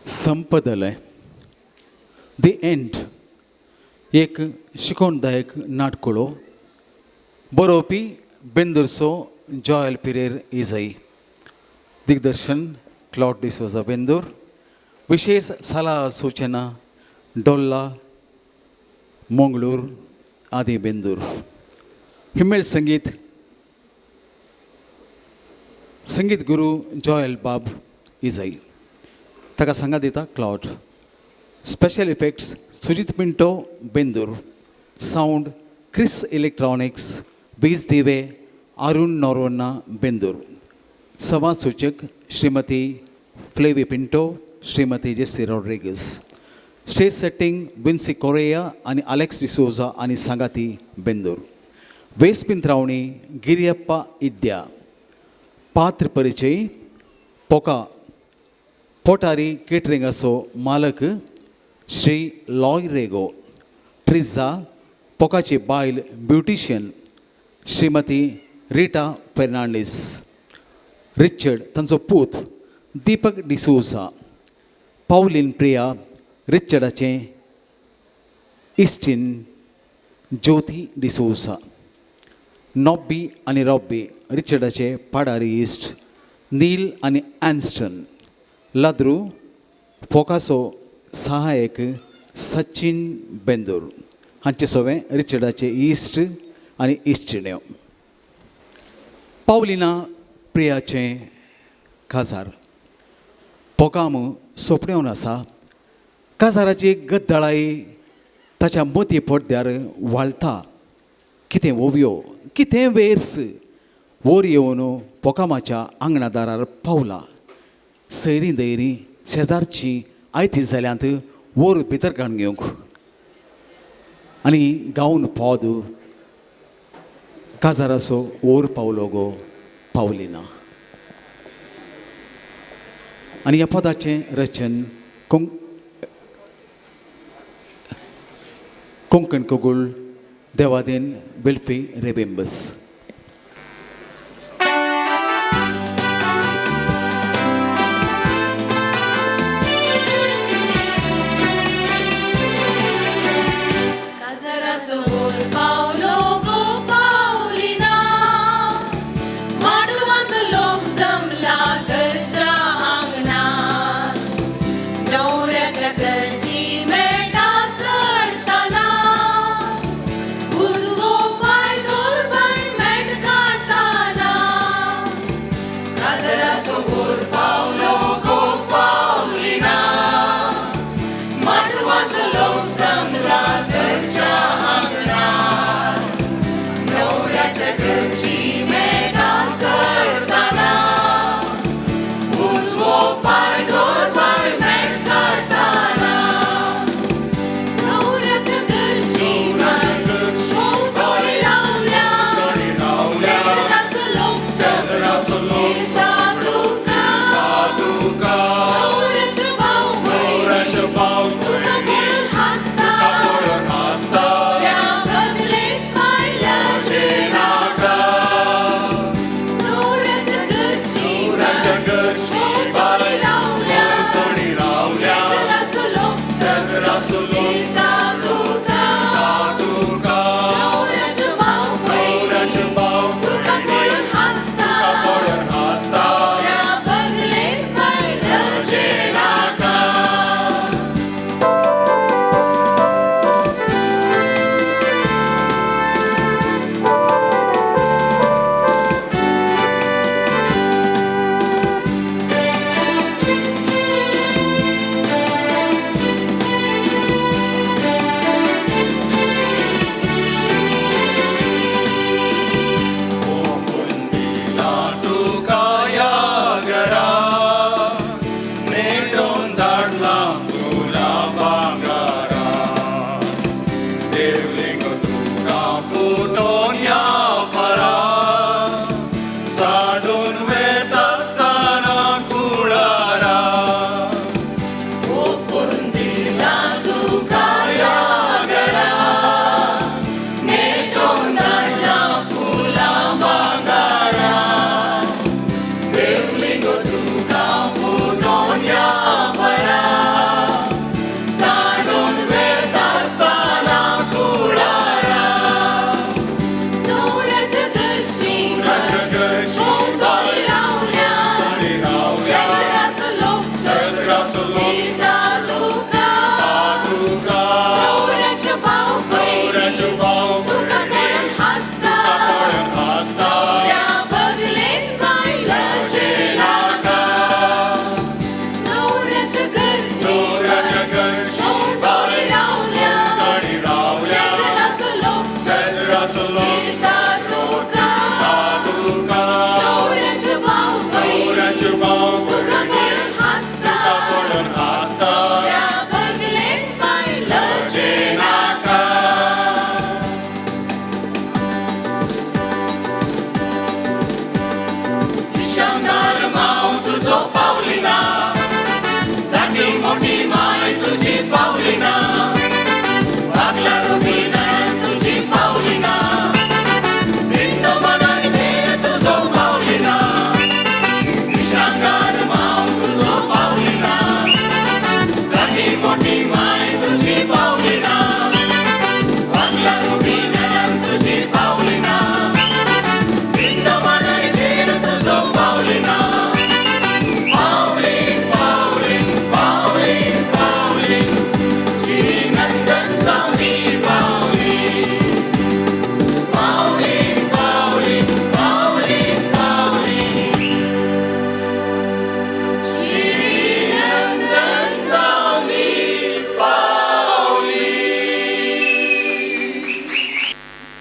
संपदलें. The end एक शिकवणदायक नाटकुळो. बरोवपी बेंदुरसो जॉयल पिरेर इजई. दिग्दर्शन क्लॉड डिसोजा बेंदूर. विशेष सलाह सूचना डोल्ला मंगळूर आदी बेंदूर. हिमेळ संगीत संगीत गुरू जॉयल बाब इजई. ताका सांगा दिता Claude. Special effects Sujit Pinto Bendur. Sound Chris electronics. वीज दिवे अरुण नोरोन्ना बेंदूर. संवाद सूचक Shrimati Flavy Pinto, Shrimati Jessy Rodrigues. Stage setting Vincy Correa आनी अलेक्स डिसोजा आनी सांगाती बेंदूर. वेस पिंत्रावणी गिरियप्पा इद्या. पात्र परिचय पोका पोटारी केटरिंगाचो मालक श्री लॉय रेगो. ट्रिझा पोकाची बायल ब्युटिशियन श्रीमती रिटा फेर्नांडीस. रिचर्ड तांचो पूत दीपक डिसोजा. पावलीन प्रिया रिचर्डाचें इश्टीन ज्योती डिसोजा. नॉब्बी आनी रॉब्बी रिचर्डाचे पाडारी इश्ट नील आनी एन्स्टन. लाद्रू फोकासो सहायक सचीन बेंदूर हांचे सोवें रिचर्डाचे इश्ट आनी इश्टिण्यो. पावलिना प्रियाचें काजार पोकाम सोंपणेवन आसा. काजाराची गद्दळाई ताच्या मती पडद्यार वाळटा. कितें ओवयो कितें वेर्स वोर येवन पोकामाच्या आंगणा दारार पावला. सैरीं दैरीं शेजारचीं आयती जाल्यांत वोर भितर काडून घेवंक आनी गावन पद काजाराचो वोर पावलो गो पावली ना. आनी ह्या पदाचें रचन कोंकण कोगूळ देवादेन बेल्फी रेबेंबस. काजराचो वोर पावलो गो पावलिना, माडवांत लोक जमला घरच्या आंगणात, न्हवऱ्याच्या घरची मेटां चडटना उजवो पांय दवर बाय.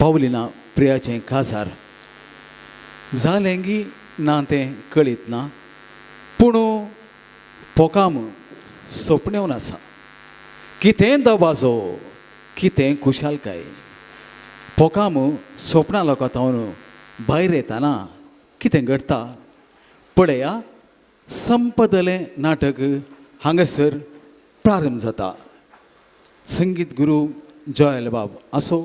पावलिना प्रियाचें काजार जालें गी ना तें कळीत ना, पूण पोकाम सोंपणेवन आसा. कितें दबाजो, कितें खुशालकाय. पोकाम सोंपणा लोकां भायर येताना कितें घडटा पळया. संपदलें नाटक हांगासर प्रारंभ जाता. संगीत गुरू जॉयल बाब असो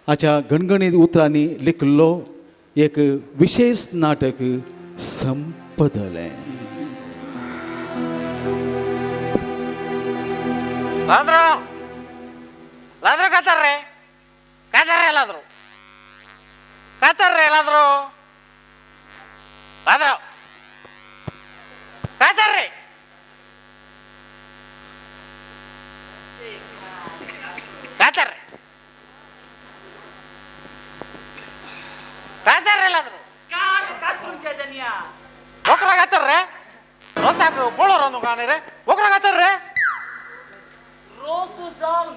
हाच्या गणगणीत उतरांनी लिखिल्लो एक विशेश नाटक संपदलें. लाद्रो लाद्रो कातर रे, कातर रे लाद्रो, कातर रे लाद्रो, लाद्रो कातर रे. कातर रे, कातर रे लाद्रो. कान कातरूंच्या दनिया. बोकरा कातर रे, रोसाक बोळो रांदू काने रे, बोकरा कातर रे. रोसू जावन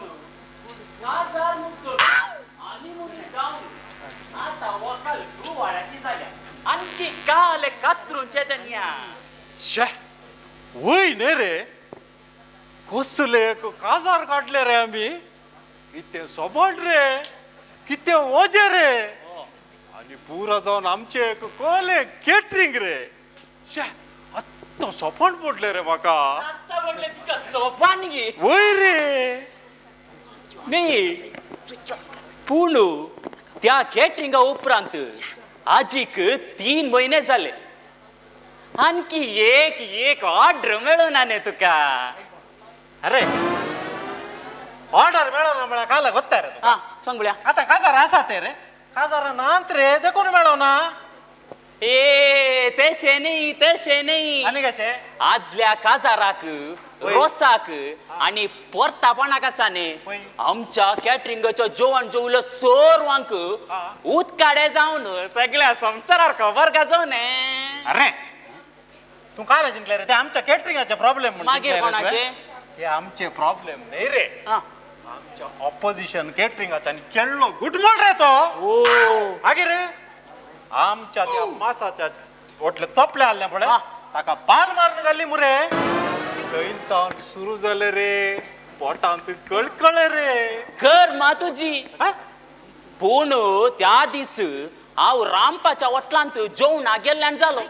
काजार मुक्त आनी मुनी जावन आता वकाल गुवाळ्याची जाल्या आणखी काल कातरूंचे दनिया. शे वय न्ही रे, कसले काजार काडले रे आमी. कितें सोबण रे, कितें वजें रे, आनी पुरा जावन आमचे कोले केटरींग रे. शे आत्तां सोपण पडलें रे म्हाका. आत्ता म्हणले तुका सोपान गे. वय रे. न्ही पूण त्या कॅटरिंगा उपरांत आजीक 3 म्हयने जाले, आणखी एक एक ऑर्डर मेळना न्ही तुका. अरे ऑर्डर मेळना म्हळ्यार काल गोत्ता रे तुका. आं सांग पळया. आतां काजार आसा ते रे, काजार नात रे देखून मेळना. ए तशें न्ही, तशें न्ही. आनी कशें? आदल्या काजाराक रोसाक आनी पोरतापणाक आसा न्ही वय. आमच्या कॅटरिंगाचो जेवण जेवलो सोरवांक उदकाडे जावन सगळ्या संवसारार खबर गाजोवन. अरे तूं काय जिंकले रे, ते आमच्या कॅटरिंगाचे प्रॉब्लेम. मागीर कोणाचे? ते आमचे प्रॉब्लेम न्ही रे, आं. आमच्या ऑपोजिशन कॅटरिंगाच्या आनी केल्लो गुटमोल रे तो. ओ मागीर आमच्या त्या मासाच्या होटले तोपले आहले पळय, आं. ताका पान मारून घाली मुरे. थंय तावन सुरू जाले रे, पोटांत कळकळे रे. कर मा तुजी. आं? पूण त्या दीस हांव रामपाच्या वटलांत जेवणा गेल्ल्यान जालो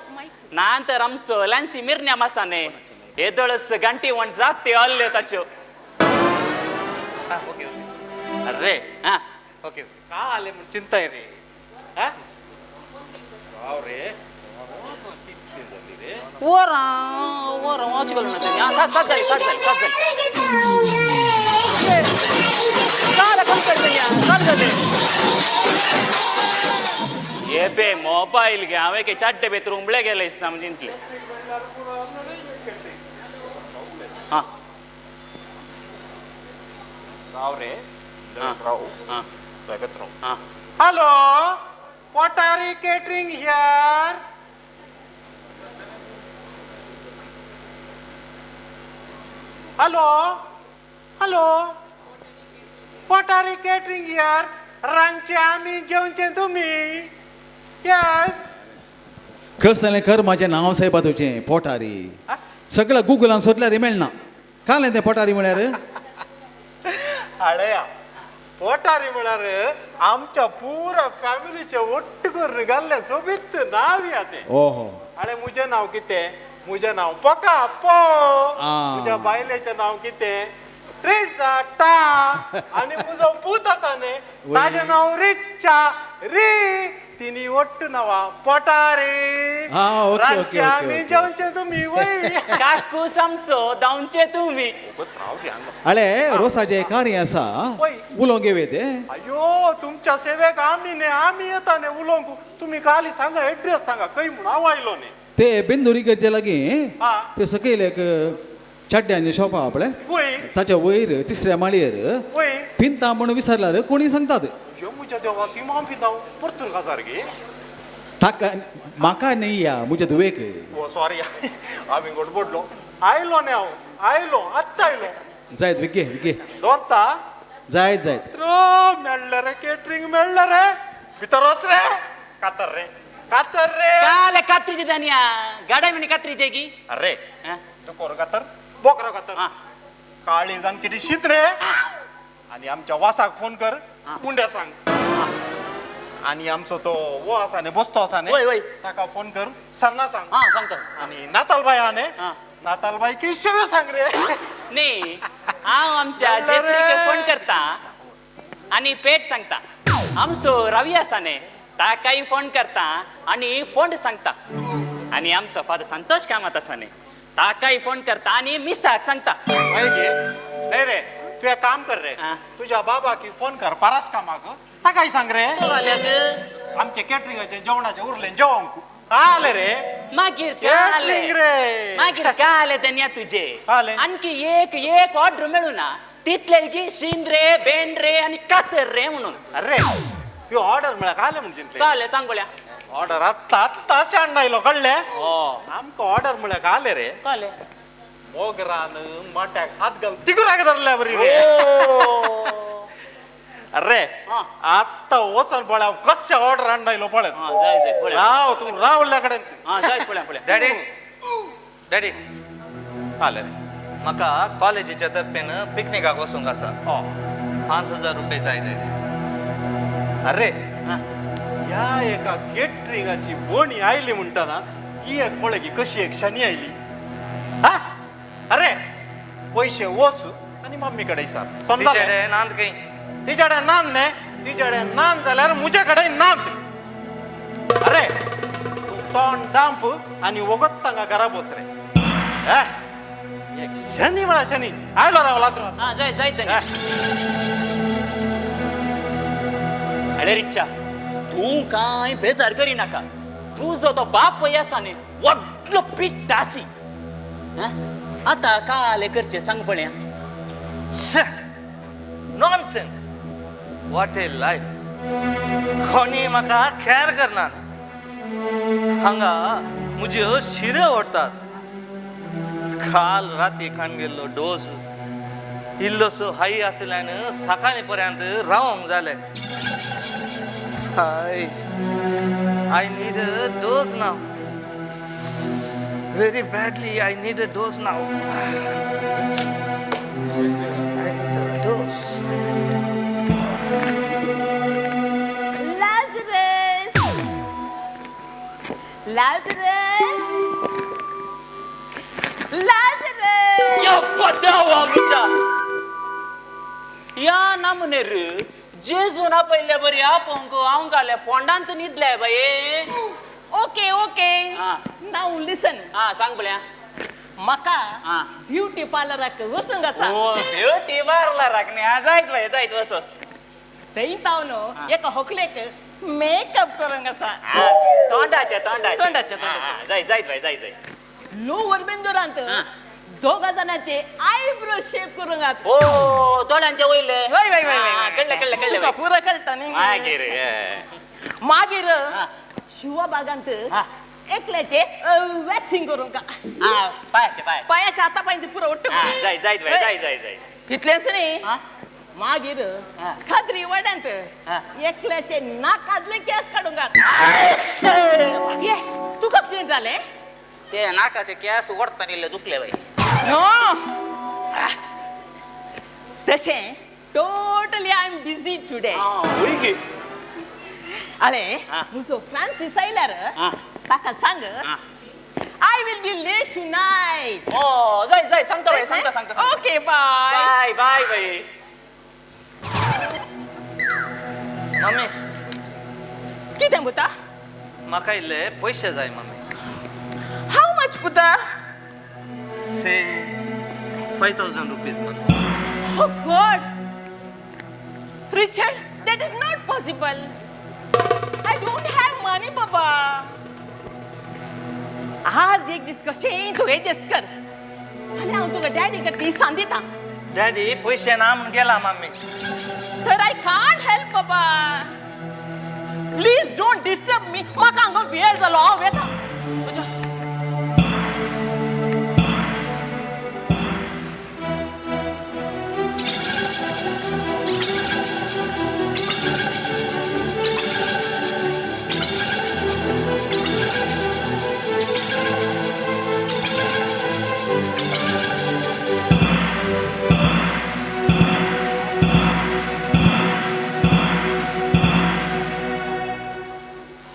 ना तर आमचो लॅन्सी मिरण्या मासा न्ही येदोळस घांटी वण जात ते हल्ल्यो ताच्यो. आं, ओके ओके. अरे आं ओके, का आले म्हण चिंताय रे. आं? राव रे, कितें जाली रे? वरां वरां वाच घालून आसा. आं, सात सात जाली, सात जाली, सात जाली. काल कम करता सात जाले. ये बे मोबायल घे, हांवें के चाड्डे भितर उंबळे गेले दिसता म्हणजे इतले. आं राव रे, आं. राव, आं बेगत राव. आं. Hello, Potari catering here. Hello hello, Potari catering here. रांदचे आमी, जेवचे तुमी. येस. कसलें जालें कर म्हाजें नांव सायबा तुजें पोटारी. सगळ्या गुगलान सोदल्यार मेळना. कालें तें पोटारी म्हळ्यार? हळया, पोटारी म्हळ्यार आमच्या पुरा फॅमिलीचे ಒಟ್ಟು करून घाल्लें सोबीत नांव या तें. ओहो. अरे मुझे नाव कितें? मुझे नाव पोका पो. आ. मुझ्या बायलेचें नांव कितें? ट्रेसा टा. आनी मुजो पूत आसा न्ही, ताजें नांव रिच्चा री. तिनी ಒಟ್ಟು नांवां पोटारी. आ, ओके, ओके, रांदचें ओके, आमी, ओके. जेवचें तुमी. वय. काकू सामसो धांवचे तुमी. अळे रोसाचें कार्य आसा, वय. उलोवंक घेवया तें. अयो तुमच्या सेवेक आमी न्ही, आमी येता न्ही उलोवंक. तुमी खाली सांगा, एड्रेस सांगा खंय म्हूण हांव आयलो न्ही. ते बेंदुरी करचे लागीं आं. ते सकयल एक चड्ड्यांचें शॉप आहा पळय, वय. ताच्या वयर तिसऱ्या माळयेर. वय. पिंता म्हूण विसरल्यार कोणी सांगतात. यो मुझ्या देवा, सिमा पिंता परतून काजार गे. ताका म्हाका न्ही या म्हज्या धुवेक. ओ सॉरी, आमी गडबडलो. आयलो न्ही हांव, आयलो, आत्तां आयलो. जायत विगे विगे. दवरता. जायत जायत. मेळ्ळें रे केटरींग मेळ्ळें रे, भितर वच रे, कातर रे, कातर रे. काले कात्रीचे दानिया गाडा म्हणे कात्रीचे की. अरे हा? दुकोर कातर, बोकरो कातर. हा. काळी जाण किती शीत रे. आणि आमच्या वासाक फोन कर, उंड्या सांग. आणि आमचो तो वो आसा न्ही, बस्तो आसा वय, न्ही, वय. ताका फोन कर, सन्ना सांग. हा, सांगतो. आणि नातालबाई हा न्ही, हा. नातालबाई की शेव्यो सांग रे. न्ही, हांव आमच्या मेळ्ळें रे. जेत्रीक फोन करता आनी पेट सांगता. आमचो रवी आसा न्ही, ताकाय फोन करता आनी फोंड सांगता. आनी आमचो फादर संतोष कामत आसा न्ही, ताकाय फोन करता आनी मिसाक सांगता. मागीर घे. नाही रे, तू एक काम कर रे. हा. तुझ्या बाबा की फोन कर, परास कामाक, ताकाय सांग रे. जाल्यार आमचे केटरिंगाचे जेवणाचे उरले जेवंक आले रे. मागीर काले केटरिंग रे. मागीर काले धन्या तुजे. आले. आणखी एक एक ऑर्डर मेळू ना तितले की शिंद्रे बेंड्रे आणि कातर रे म्हणून. अरे तू ऑर्डर म्हळ्यार आले म्हणजे? काले सांग पळया. ऑर्डर आत्ता आत्ता अशें हाडून आयलो, कळ्ळें? आमकां ऑर्डर म्हळ्यार आले रे. काले मोगरान माट्याक हात घाल तिगुराक धरल्या बरी रे. अरे हा. आत्ता वचोन पळय हांव कशें ऑर्डर हाडून आयलो पळय. हा, जाय जाय पळया. राव, तूं रावल्या कडेन. हा, जाय पळया पळया. Daddy, daddy. आले रे. म्हाका कॉलेजीच्या तर्फेन पिकनिकाक वचूंक आसा. हो. 5000 रुपये जाय डॅडी. अरे हा. ह्या एका केटरिंगाची बोणी आयली म्हणटना ही एक पळय की कशी एक शनी आयली. हा, अरे पयशे वस आनी मम्मी कडेन विचार, समजले? तिच्या नांद खंय. तिच्या कडेन नान न्ही, तिच्या कडेन नान जाल्यार म्हजे कडेन नांद. अरे तूं तोंड दांप आनी वगत तांगा घरा बस रे. हे, एक शनी म्हळ्यार शनी आयलो रावला. हा, जाय जाय धन्या. अरे रिक्षा, तूं कांय बेजार करिनाका. तुजो तो बापय आसा न्ही, व्हडलो पिट्टासी. आतां काले करचें सांग पळया. Nonsense, what a life. कोणी म्हाका खेर करनात. हांगा म्हज्यो शिरो ओडटात. काल राती खाण गेल्लो डोस इल्लोसो हाय आशिल्ल्यान सकाळी पर्यंत रावंक जालें. हाय, I need a dose now, very badly I need a dose now. I need a dose. Lazarus! Lazarus! Lazarus! यप्पा देवा म्हज्या, ह्या नामनेर जेजून आपयल्ले बरी आपोवंक हांव घाल्या फोंडांत न्हिदले बाये. Okay, okay. हा. Now listen. हा, सांग पळया. म्हाका हा. ब्युटी पार्लराक वचूंक आसा. ओ, ब्युटी पार्लराक न्ही. हा, जायत बाये, जायत, वच वच. थंय तावन एका होकलेक मेकअप करूंक आसा. हा, तोंडाचे तोंडाचे. तोंडाचे, हा, हा, तोंडाचे. जायत जायत बाय, जायत जायत. लोवर बेंदोरांत हा. दोगा जाणांचे आयब्रो शेप करूंक आसा. ओ, दोळ्यांचे वयले. वय वय वय. हा, कळ्ळें कळ्ळें कळ्ळें तुका बाय. पुरो कळटा न्ही? मागीर हे. मागीर हा. शिवा बागांत हा. एकल्याचे वॅक्सिंग करूंक. हा, पायाचे पाय. पायाच्या हाता पायांचे पुरो उट्टू. हा, जायत जायत बाय, जायत जायत जायत. तितलेंच न्ही, हा? मागीर हा. खात्री वाड्यांत हा. एकल्याचे नाकांतले केस काडूंक. ये, तुका कितें जालें? ते नाकाचे केस ओडताना इल्ले दुखले बाई. नो, तशें totally I am busy today. वय गे. अरे हा. म्हजो फ्रांसीस आयल्यार हा. ताका सांग, हा. I will be late tonight. ओ, जाय जाय, सांगता बाई, सांगता सांगता सांगता. Okay, bye. Bye bye बाई. मम्मी. कितें पुता? म्हाका इल्ले पयशे जाय मम्मी. How much पुता? से 5000 rupees mummy. Oh God! Richard, that is not possible. I don't have money, Baba. आज एक दीस कशेंय तूं एडजस्ट कर. फाल्यां हांव तुका डॅडी कडे दिसान दिता. डॅडी पयशे ना म्हूण गेला मम्मी. तर I can't help बाबा. Please don't disturb me. म्हाका हांगा वेळ जालो, हांव वेता. म्हज्या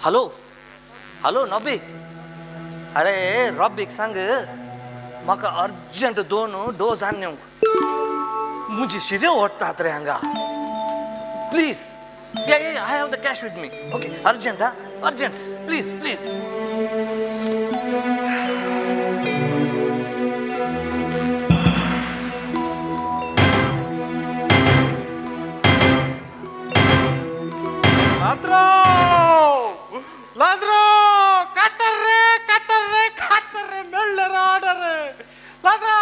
हॅलो हॅलो नॉबी, अरे रॉबीक सांग म्हाका अर्जंट 2 डोस हाडून येवंक. म्हजी शिऱ्यो ओडटात रे हांगा. Please. Yeah yeah, I have the cash with me. Okay, urgent हा, अर्जंट, प्लीज प्लीज. लाद्रो लाद्रो, कातर रे कातर रे कातर रे, मेळ्ळे रे ऑर्डर. लाद्रो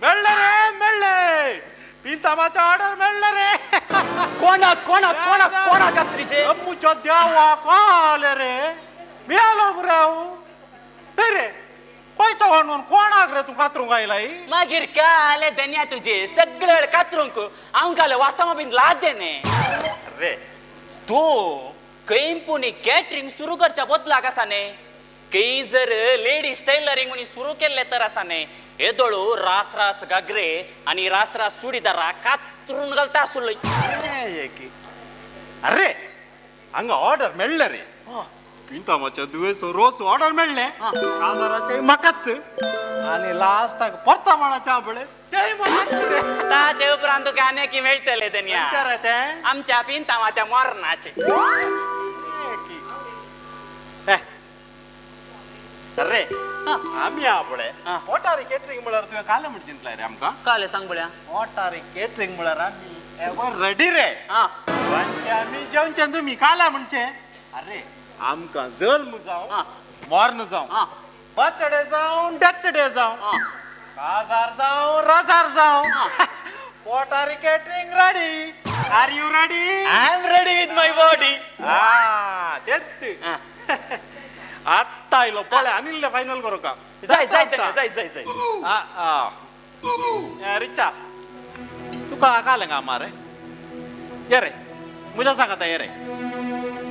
मेळ्ळे रे मेळ्ळे, पिंतामाचे ऑर्डर मेळ्ळे रे. कोणाक कोणाक कोणाक कोणाक कात्रीचे? अम्मुच्या देवा काले रे, मेलो मरे हांव. रे रे कोयतो म्हणून कोणाक रे तूं कातरूंक आयलाय? मागीर काले धन्या तुजे सगळे कातरूंक हांव काले वासामा बीन लाद देने. रे तूं खंय पुणी कॅटरींग सुरू करच्या बदलाक आसा न्ही, खंय जर लेडीज टेलरींग म्हणी सुरू केल्लें तर आसा न्ही, येदोळू रास रास घागरे आनी रास रास चुडीदारा कातरून घालता आसुल्लय. अरे हांगा ऑर्डर मेळ्ळे रे, पिंतामाच्या दुयेसो रोस ऑर्डर मेळ्ळे, काजाराचे म्हाकाच आनी लास्टाक परतमाणाचे आंबळे तेय म्हाकाच रे. ताचे उपरांत तुका आनी की मेळटले धन्या. खंयचे रे ते? आमच्या पिंतामाच्या मरणाचे. अरे आमी आपळे मोटारी केटरींग म्हळ्यार तुवें काले म्हण चिंतलाय रे आमकां? काले सांग पळया. मोटारी केटरींग म्हळ्यार आमी एवर रेडी रे. रांदचे आमी, जेवचे तुमी, काल्या म्हणचे. अरे आमकां जल्म जावं, मर्ण जावं, बर्थडे जावं, डेथ डे जावं, काजार जावं, रोजार जावं, पोटारी catering ready. Are you ready? I am ready with my body. तेच आत्ता आयलो पळय, आनी फायनल करूं का? जाय जाय जाय जाय जाय. रिचा तुका कालें गा मारे, ये रे म्हज्या सांगता, ये रे.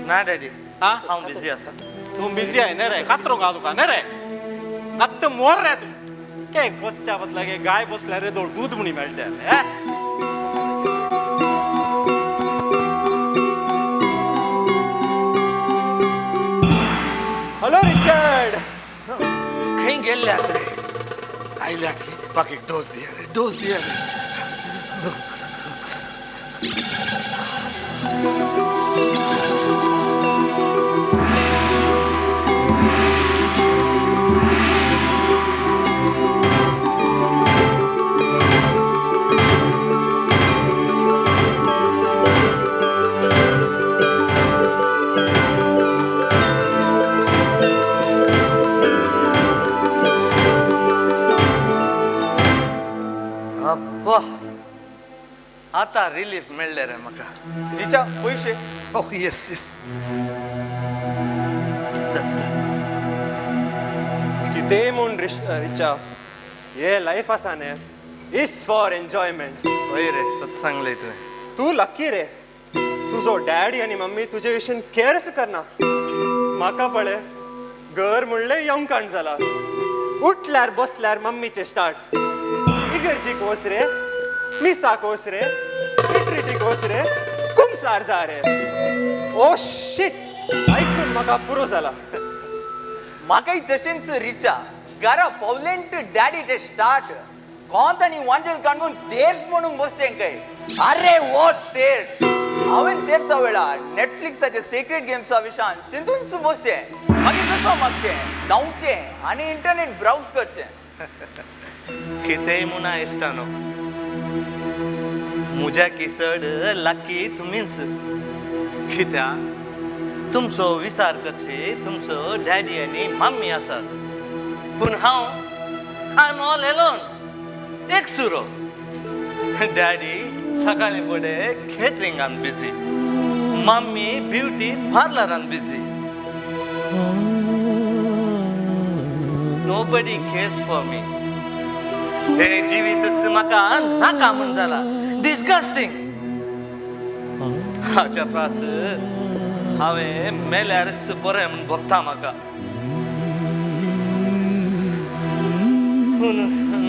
ना डॅडी, हांव बिझी आसा. तूं बिझी आहे न्ही रे? कातरूंक हा तुका न्ही रे? आत्त मोर रे तूं. केक बसच्या बदला गाय बसल्यार रे दोळ दूद म्हणी मेळटा. हॅलो रिचर्ड, खंय गेल्ल्यात रे? आयल्यात की म्हाका एक डोस दिया रे, डोस दिया रे. अब्बा, आता रिलीफ मेळ्ळें रे म्हाका. रिचा पयशे. Oh yes yes. कितेंय म्हूण रिचा, हे लायफ आसा न्ही, is for enjoyment. हय रे, सत सांगलें तुवें. तूं लकी रे, तुजो डॅडी आनी मम्मी तुजे विशीं केअर्स करना. म्हाका पळय, घर म्हणलें यमकांड जाला. उठल्यार बसल्यार मम्मीचे स्टार्ट, इगर्जीक वच रे, मिसाक वच रे, रिट्रिटीक वच रे, कुमसार जा रे. ओ शीट, आयकून म्हाका पुरो जाला. म्हाकाय तशेंच रिचा, घरा पावलेंट डॅडीचे स्टार्ट कोंत आनी वांजेल काडून तेर्स म्हणून बसचें काय. अरे वो तेर्स, हांवें तेर्सा वेळार नेटफ्लिक्साचे सेक्रेड गेम्सा विशान चिंतूनच बसचें, मागीर दुसरो मागचें, धांवचें आनी इंटरनेट ब्रावज करचें. कितेंय म्हणा इश्टानो, म्हज्या किसड लाकी तुमीच. कित्याक तुमचो विचार करचे तुमचो डॅडी आनी मम्मी आसात, पूण हांव I am all alone, एक सुरो. डॅडी सकाळीं फुडें केटरिंगान बिजी, मम्मी ब्युटी पार्लरान busy. Nobody cares for me. हें जिवीत म्हाका नाका म्हूण जाला, डिस्गस्टींग. हाच्या प्रास हांवें मेल्यार बरें म्हूण भोगता म्हाका. पूण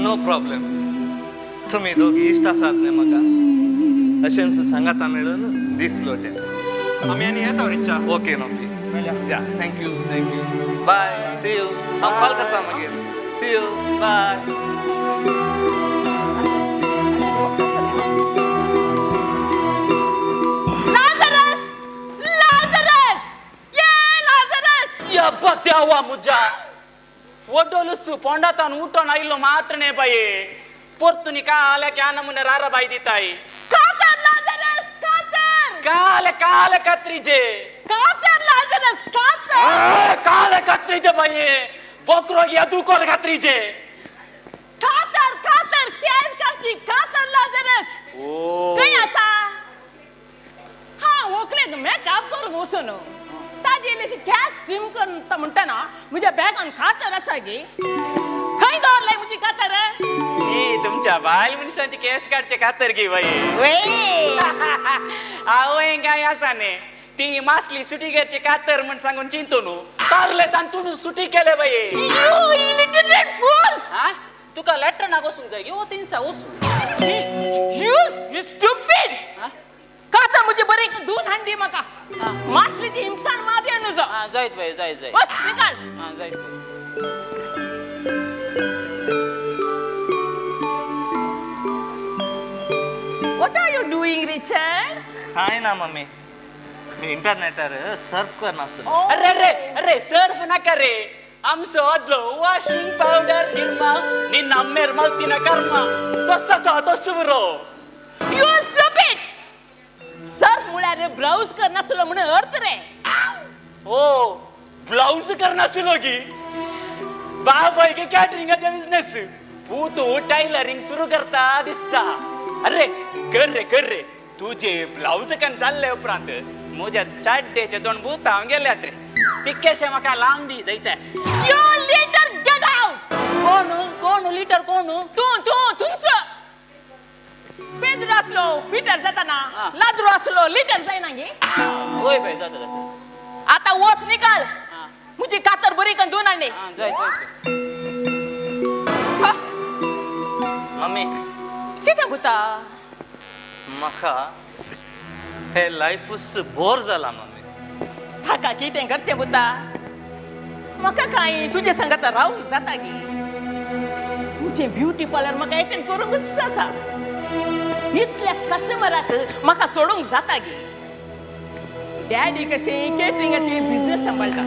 नो प्रॉब्लेम, तुमी दोगी इश्ट आसात न्ही म्हाका, अशेंच सांगाता मेळून दिसलो तें. आमी आनी येता रिचा. ओके नोकरी. Yeah, thank you, thank you. Bye, see you. हांव कॉल करता मागीर. See you, bye. Lazarus! Lazarus! ये लाजरस! यब्बा देवा मुज्या वडोलुसु पोंडातान उठोन आयलो मात्र न्ही बाये परतून काले क्या नमुने रारा बाई दिताय. कातर लाजरस, कातर! काले काले कात्रीजे. कातर लाजरस, कातर! काले कात्रीजे बाये बोकरो या दुकोर कात्रीजे. कातर, कातर, केस करची, कातर लाजरस! खंय आसा? हा, व्हंकलेक मेकअप करूंक वचून ताजी इल्लीशी केस ट्रीम करता म्हणटना म्हज्या बॅगान कातर आसा गे. खंय दवरलाय म्हजी कातर? ही तुमच्या बायल मनशांची केस काडचे कातर गी बाई. हांवें काय आसा न्ही ती मासली सुटी करची कातर म्हण सांगून चिंतू न्हू तारले तांतून सुटी केले बाई. You illiterate fool! हा तुका लॅटरनाक वचूंक जाय गे तिनसा वचूं. You stupid! कातर म्हजी बरी धुवन हाडून दी म्हाका. मासलीची हिमसाण मात नुजो. हा जायत बाई, जाय जाय. बस निकाल. हा जायत. What are you doing, Richard? कांय ना मम्मी, इंटरनेटार सर्फ करनासलो. अरे अरे अरे, सर्फ नाका रे, आमचो आदलो वॉशिंग पावडर निर्मा निन्न अम्मेर मल्तिना कर्मा तस्सो आसा तस्सो बरो. You stupid! Surf म्हळ्यार ब्राउज करनासलो म्हणून अर्थ रे. ओ ब्लाउज करनासलो गी बाबाय गे कॅटरिंगाचे बिझनेस पूत टायलरिंग सुरू करता दिसता. अरे कर रे कर रे, तुझे ब्लाउज कन जाल्ले उपरांत म्हज्या चाड्डेचे दोन भूत हांव गेल्यात रे, तिक्केशे म्हाका लावन दी जैते. You litre, get out! कोण कोण लिटर कोण? तूं तूं तुमचो पेद्रू आसलो पीटर जाता ना, लाद्रू आसलो लिटर जायना गे. वय बाय, जाता जाता. आता वच निकाल, म्हजी कातर बरी करून धुवन हाडली. हा जाय जाय. मम्मी. कितें पुता? म्हाका हे लायफूच बोर जाला मम्मी. ताका कितें करचें पुता, म्हाका कांय तुजे संगात रावूंक जाता गे. तुजें ब्युटी पार्लर म्हाका एटेंड करूंकच आसा. इतल्या कस्टमराक म्हाका सोडूंक जाता गे. डॅडी कशें केटरिंगाचे बिझनेस सांबाळटा.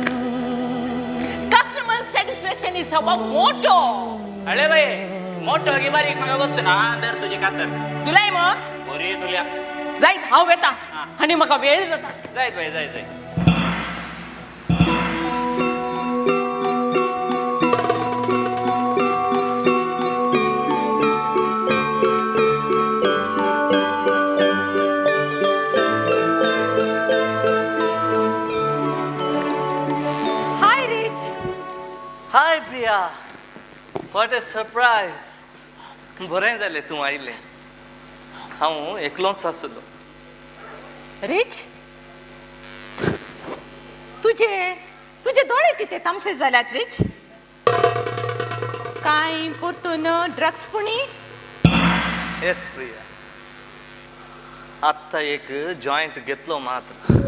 Customer satisfaction is our motto. अळे बाय, मोठो गी बारीक म्हाका गोत्त ना, धर तुजी कातर. तुलाय मग बरी तुल्या. जायत, हांव वेता आनी म्हाका वेळ जाता. जायत बाय, जाय जाय. Hi, Rich. Hi Priya, what a surprise. बरें जालें तूं आयलें, हांव एकलोच आसलो. रिच, तुझे तुझे दोळे कितें तामशे जाल्यात रिच? कांय परतून ड्रग्स पुणी? येस प्रिया, आत्तां एक जॉयंट घेतलो मात्र.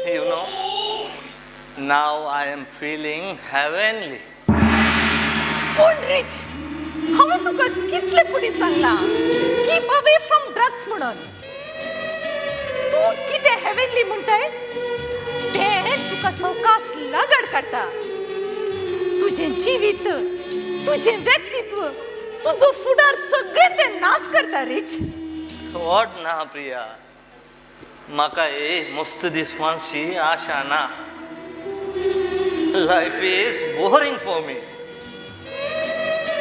You know, now I am feeling heavenly. पूण रिच, हांवें तुका कितले पुणी सांगलां कीप अवे फ्रॉम ड्रग्स म्हणून. तूं कितें हेवनली म्हणटाय तें तुका सवकास लागड काडटा. तुजें जिवीत, तुजें व्यक्तित्व, तुजो फुडार सगळें तें नाश करता रिच. What ना प्रिया, म्हाका हे मस्त दिसपाची आशा ना. Life is boring for me,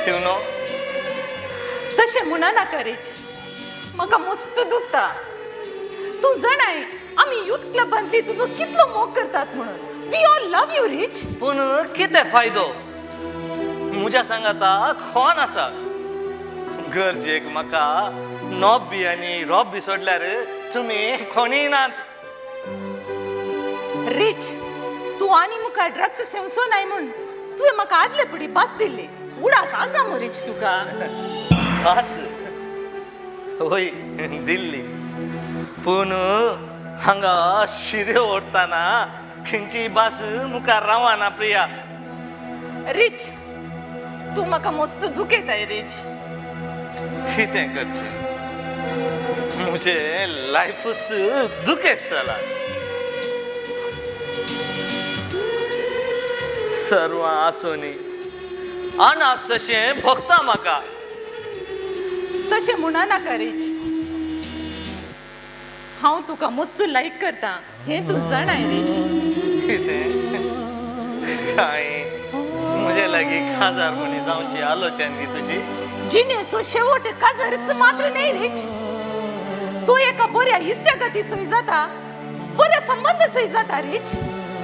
you know. तशें म्हणा नाका रिच, म्हाका मस्त दुखता. तूं जाणाय आमी यूथ क्लबांतली तुजो कितलो मोग करतात म्हणून. We all love you, Rich. पूण कितें फायदो, म्हज्या सांगाता कोण आसा? गरजेक म्हाका नॉबी आनी रॉबी सोडल्यार तुमी कोणीय नात. रिच, तूं आनी मुखार ड्रग्स सेवचो नाय म्हूण तुवें म्हाका आदले पुडी भास दिल्ली. उडास आसा मो रिच तुका? भास वय दिल्ली, पूण हांगा शिऱ्यो ओडटना खंयची भास मुखार रावना प्रिया. रिच, तूं म्हाका मस्त दुखयताय रिच. कितें करचें, म्हजें लायफूच दुखेस्त जाला. सर्वां आसूनी अनाथ तशें भोगता म्हाका. तशें म्हणा नाका रिच, हांव तुका मस्त लायक करता हें तूं जाणाय रिच. कितें काय म्हजे लागीं काजार म्हणी जावची आलोचन गी तुजी? जिणेचो शेवट काजारच मात्र न्हय रिच, तूं एका बऱ्या इश्टागती सोय जाता, बऱ्या संबंद सोय जाता रिच.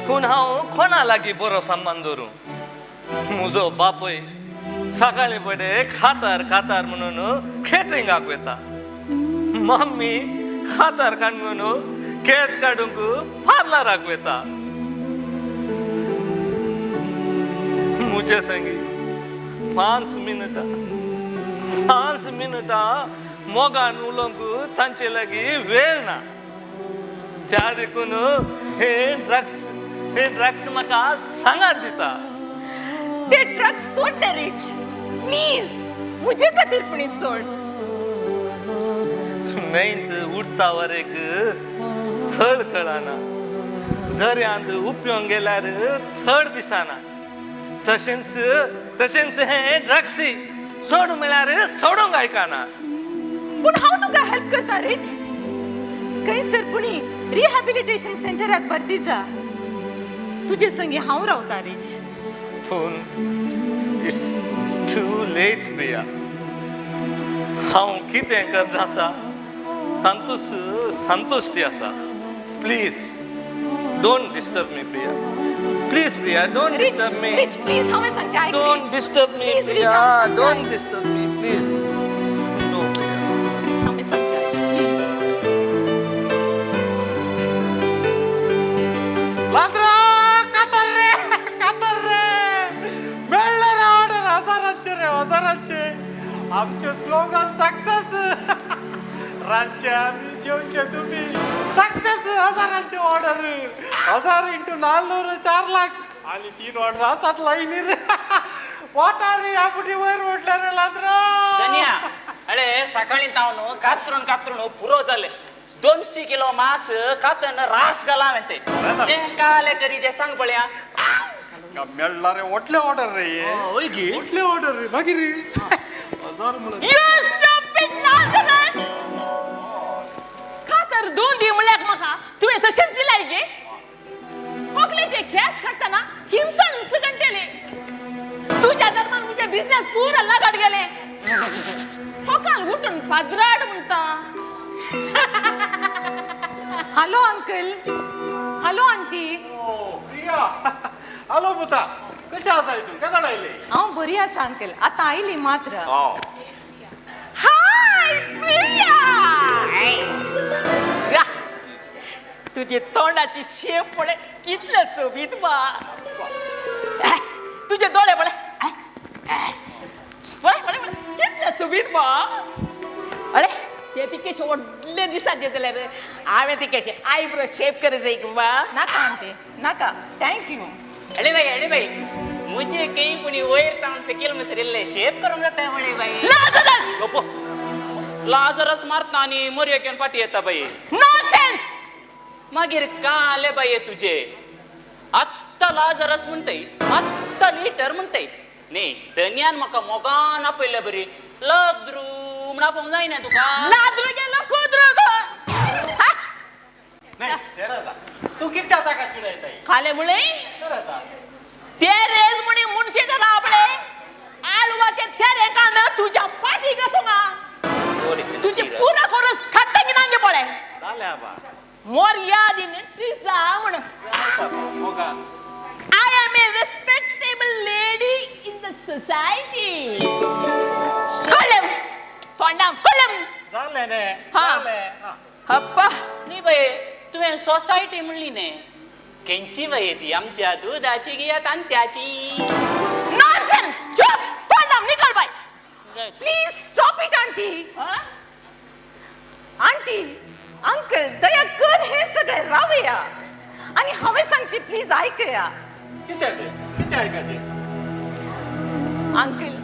पूण हांव कोणा लागीं बरो संबंद दवरूं? म्हजो बापूय सकाळीं फुडें खातार खातार म्हणून केटरिंगाक वता, मम्मी खातार काडून केस काडूंक पार्लराक वता. म्हजे संगी 5 मिनटां 5 मिनटां मोगान उलोवंक तांचे लागीं वेळ ना. त्या देखून हे ड्रग्स म्हाका सांगात दिता. ते ड्रग्स सोड रे रिच, प्लीज म्हजे खातीर पुणी सोड. न्हंयत उडटा वरेक थळ कळना, दर्यांत उपयोंक गेल्यार थळ दिसना. तशेंच तशेंच हे ड्रग्सी सोड म्हळ्यार सोडूंक आयकना. पूण हांव तुका हेल्प करता रिच, खंयसर पुणी रिहॅबिलिटेशन सेंटराक भरती जा, तुजे संगी हांव रावता रिच. पूण it's too late Priya. हांव कितें करता आसा तातूंच संतुश्टी आसा. Please don't disturb me Priya, please Priya, don't disturb me. Rich please हांवें सांगचें आयक. Don't disturb me Priya, don't disturb me please. No Priya. Rich हांवें सांगचें आयक प्लीज. लांद्रा कातर रे, कातर रे, मेळ्ळे रे ऑर्डर हजारांचे रे, हजारांचे. आमचे स्लोगन सक्सेस, रांदचे आमी जेवचे तुमी, सक्सेस. हजारांचे ऑर्डर, 1000 इंटू 400 4 लाख आणि 3 ऑर्डर आसात लायनी रे. वाटा रे आपुटी वयर मोडले रे लांद्रा. धन्या अळे सकाळी तावन कातरून कातरून पुरो जाले. 200 किलो मांस कातन रास घाला हांवें ते काले करी जे सांग पळया. मेळ्ळा रे व्हडले ऑर्डर रे, हय गी व्हडले ऑर्डर रे. मागीर 1000 म्हणून कातर 2 दी म्हणल्यार म्हाका तुवें तशेंच दिलाय गे. कोकलेचे केस काडटना हिमसण सुगंटेले, तुज्या दरम्यान म्हजे बिझनेस पुरा लागत गेले. सकाळ उठून पाद्राड म्हणटा. Hello uncle, hello aunty. Priya, hello पुता, कशें आसाय तूं? केन्ना आयले? हांव बरी आसा अंकल, आतां आयली मात्र. हाय प्रिया, तुझे तोंडाची शेप पळय कितले सोबीत बा. तुझे दोळे पळय पळय पळय कितले सोबीत बा. अरे ते तिकेशे व्हडले दिसाचे जाल्यार हांवें तिकेशे आयब्रो शेप कर जाय बा. नाका आंटी नाका, thank you. अरे बाई, अरे बाई, मुझे कहीं कोणी वयर तावन सकयल मसर इल्ले शेप करूंक जाता म्हणे बाई. लाजरस लाजरस मारता आनी मोरयो घेवन फाटी येता बाई. नॉनसेन्स. मागीर काले बाये तुजे आत्तां लाजरस म्हणटाय, आत्तां लिटर म्हणटाय. न्ही धनयान म्हाका मोगान आपयल्या बरी, लद्रू म्हण आपोवंक जायना तुका. लाद्रू गेलो कुद्रू गो. तूं कित्याक ताका चिडयताय? खाले मुळे ते रेज म्हणी मुनशे आपले आलवाचे तेरे कान तुझ्या पाठी कसो तुझी पुरा कोरस खाट्टा की नांगे पळे मोर यादीन ट्रिसा म्हण. I am a respectable lady in the society. कळम तोंडां कळम जालें न्ही? हा. हप्पा न्ही बाये, तुवें सोसायटी म्हणली न्ही, खंयची बाये ती? आमच्या दुदाची गिया तांत्याची? नॉनसेन्स. चुप, तोंडां निकळ bye. Please stop it aunty. Aunty uncle दया कर, हे सगळे रावया. आनी हांवें सांगचें प्लीज आयकया. कितें तें? कितें आयकाचें? अंकल,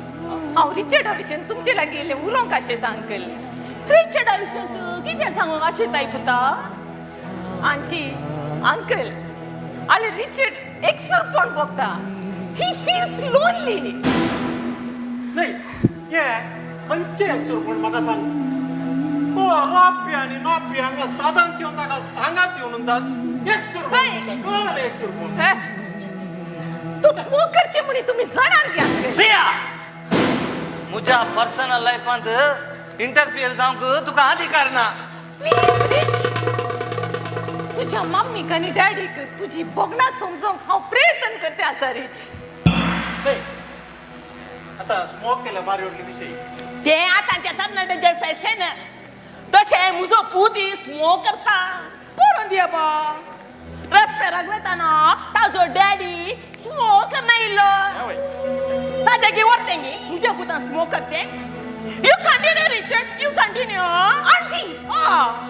हांव रिचर्डा विशीं तुमचे लागीं इल्लें उलोवंक आशेता अंकल. रिचर्डा विशीं तूं कितें सांगूंक आशेताय पुता? आंटी, अंकल, आले रिचर्ड एकसुरपण भोगता. He feels lonely. न्हय, हें खंयचें एकसुरपण म्हाका सांग. तो रॉप्य आनी नॉप्य हांगा सादांच येवन ताका सांगात दिवन उरतात. एकसुरपण, कळ्ळें एकसुरपण. तूं स्मोक करचें म्हणी तुमी जाणात गे अंकल. प्रिया, म्हज्या पर्सनल लायफांत इंटरफियर जावंक तुका अधिकार ना. प्लीज रिच, तुज्या मम्मीक आनी डॅडीक तुजी भोगणां समजोवंक हांव प्रयत्न करते आसा रिच. न्हय, आतां स्मोक केल्या बारी व्हडली विशय. ते आतांच्या तरणाट्यांचें फॅशन. तशें म्हजो पूत स्मोक करता, करून दिया बा. रस्त्यार वताना ताजो डॅडी स्मोक करना इल्लो. ताजे गी व्हरतें गी म्हज्या पुतान स्मोक करचें. You continue Richard, you continue. Aunty,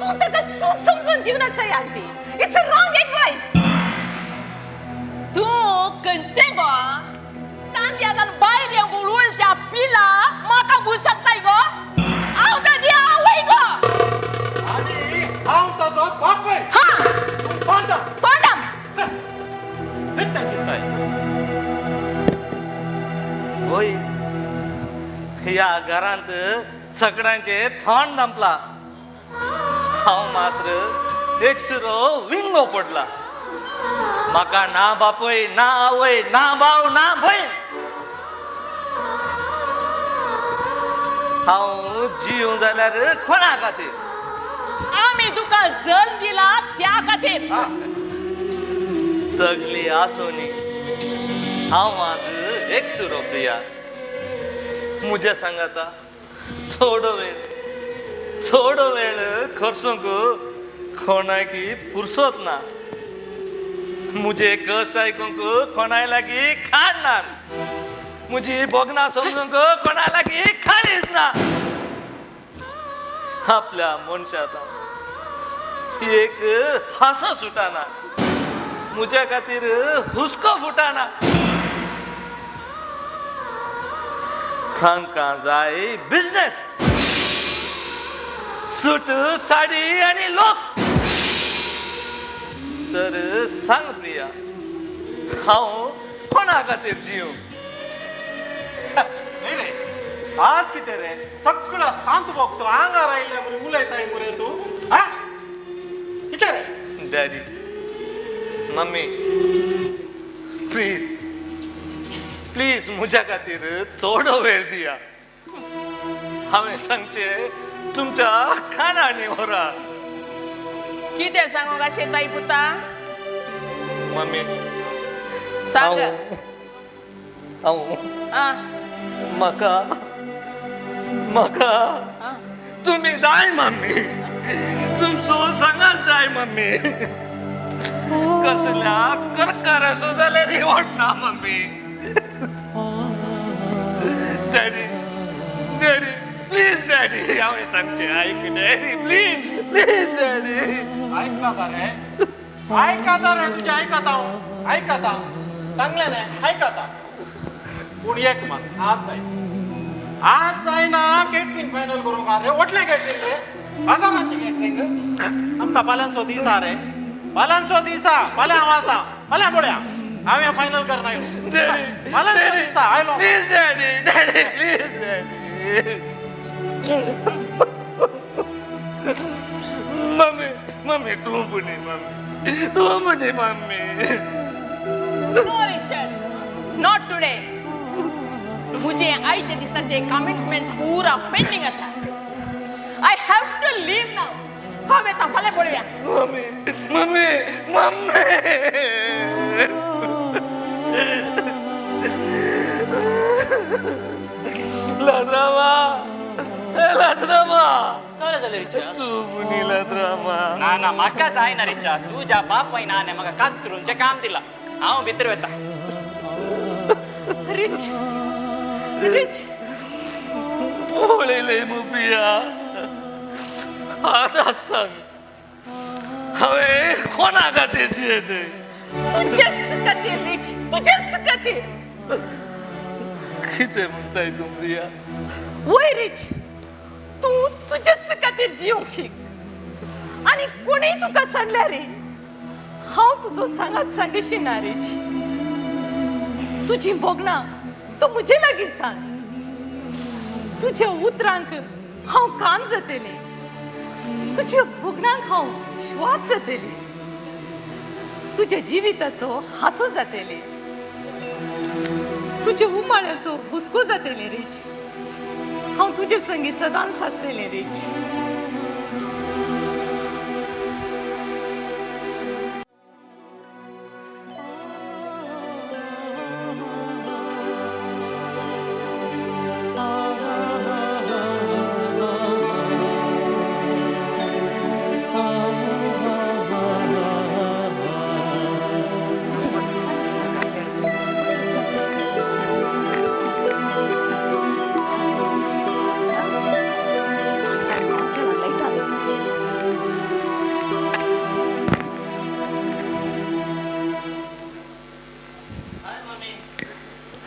तूं ताका सूख समजून दिवन आसाय aunty. It's a wrong advice. तूं खंयचें गो तांतयान भायर येवंक उळच्या पिला म्हाका भूल सांगताय गो. हांव ताजी आवय गो. आनी हांव ताजो बापूय. हा, तूं तोंडाम. तोंडाम. कितें चिंताय? होय, ह्या घरांत सगळ्यांचे थोंड दामला. हांव मात्र एकसुरो विंगो पडला. म्हाका ना बापूय, ना आवय, ना भाव, ना भयण. हांव जिवूं जाल्यार कोणा खातीर? आमी तुका जल्म दिला त्या खातीर. सगळी आसूनी हांव आज एकसुरो प्रिया. म्हज्या सांगाता थोडो वेळ, थोडो वेळ खर्चूंक कोणाकी पुरसत ना. म्हजे कश्ट आयकूंक कोणाय लागीं खाण ना. म्हजी भोगणां समजूंक कोणा लागीं खाणीच ना. आपल्या मनशाक एक हांसो सुटाना, म्हज्या खातीर हुस्को फुटाना. तांकां जाय बिजनेस, सूट साडी आनी लोक. तर सांग प्रिया, हांव कोणा खातीर जिवं? न्हय रे, आज कितें रे सगळो शांत भोगतो आंगार आयिल्ल्या बरी उलयताय मरे तूं. हा, कितें रे? डॅडी, मम्मी, प्लीज प्लीज म्हज्या खातीर थोडो वेळ दिया. हांवें सांगचें तुमच्या खाणांनी व्हरा. कितें सांगूंक आशेताय पुता? मम्मी सांग. हांव म्हाका म्हाका तुमी जाय मम्मी, तुमचो सांगात जाय मम्मी. कसल्या करकाराचो जाल्यार रिवॉर्ड ना mummy. Daddy, daddy, please daddy, हांवें सांगचें आयक डॅडी, प्लीज प्लीज डॅडी. आयकता रे, आयकता रे, तुजें आयकता हांव, आयकता. सांगलें न्ही, आयकता. पूण एक मात आज जायना, आज जायना कॅटरींग फायनल करूंक. रे व्हडलें कॅटरींग रे, हजारांचें कॅटरींग. आमकां फाल्यांचो दीस आहा रे, फाल्यांचो दीस आहा. फाल्यां हांव आसा, फाल्यां पळया हांवें फायनल करना. फाल्यांचो दीस आहा, आयलो. Please daddy, daddy, please daddy. Mummy, mummy, तूं पुणी मम्मी, तूं पुणी mummy. No Richard, not today. म्हजे आयच्या दिसाचे कमिटमेंट्स पुरा पेंडींग आसा. I have to leave now. हांव येता, फाल्यां पळोवया. Mummy, mummy, mummy. लाद्रामा, लाद्रामा. कळ्ळें जालें रिचा? तूं पुणी लाद्रामा. ना ना, म्हाका जायना रिचा. तुज्या बापायन आनी म्हाका कातरूंचें काम दिलां. हांव भितर वता. रिच, रिच, पळयलें मुपिया. आतां सांग, हांवें कोणा खातीर जियेचे? तुजेच खातीर रिच, तुजेच खातीर. कितें म्हणटाय तूं प्रिया? वय रिच, तूं तुजेच खातीर जिवंक शीक. आनी कोणूय तुका सांडल्यार रे हांव तुजो सांगात सांडशी ना रिच. तुजी भोगणां तूं म्हजे लागीं सांग. तुज्या उतरांक हांव कान जातलें, तुज्या भोगणांक हांव श्वास जातलें, तुज्या जिविताचो हांसो जातलें, तुज्या उमाळ्याचो हुस्को जातलें रिच. हांव तुजे संगी सदांच आसतलें रिच.